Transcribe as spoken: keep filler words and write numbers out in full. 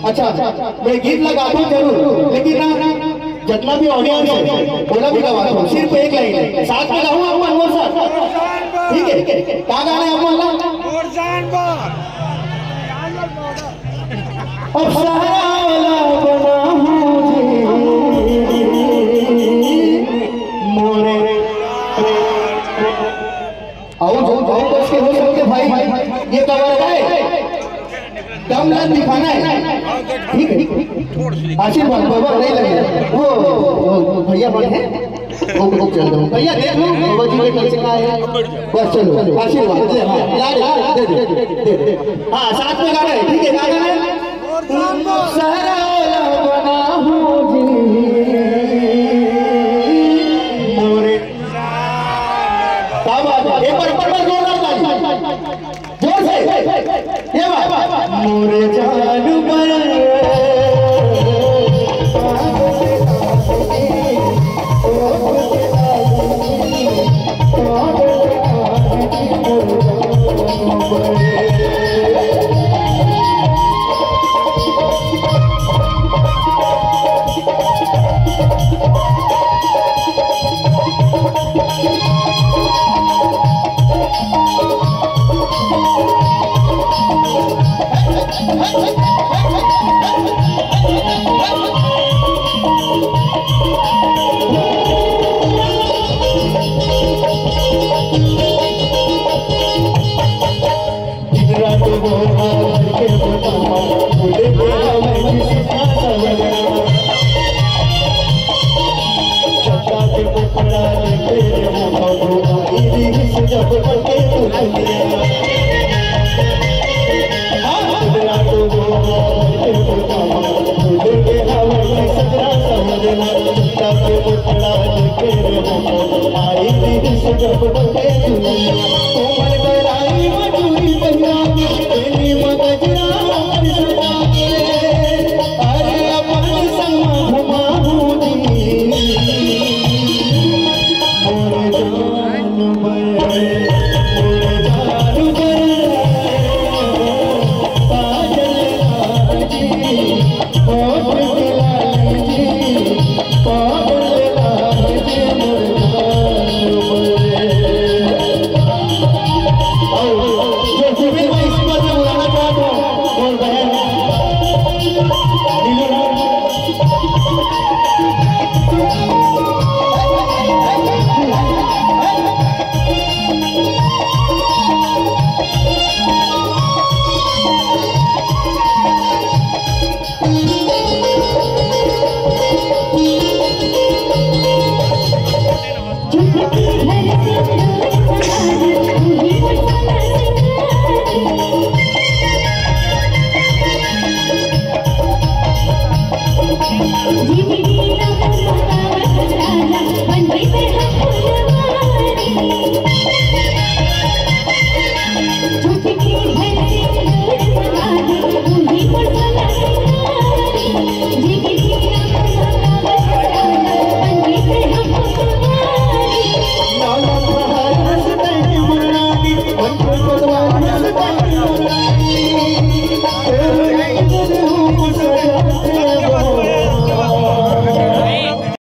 अच्छा, मैं गीत लगाता हूँ जरूर, लेकिन ना, जितना भी ऑडियंस है, ओला भी गवाता हूँ, सिर्फ एक लाइन है, साथ में गाऊँ आप मन मोर साथ, ठीक है? का गाना है आप मन ला? मोर जान बा। अब सहारा वाला बना हूँ जी, मोरे। आओ, जो, जो बस के हो सकते भाई, ये कवर है, दम ला दिखाना है, ठीक है? आशीर्वाद बाबा नहीं लगे, वो, वो भैया बन है, वो, वो चल दो भैया, देख लो बाबा जी के कैसे का है, बस चलो, आशीर्वाद दे, हाँ, लाड, लाड, दे दे, दे दे, हाँ, साथ में गाना है, ठीक है, गाना है। सहारा वाला बना हूँ जी, मोरे। क्या बात है, एक बार, एक बार जोरदार ताली, जोर से, ये बात, मोरे जान पर।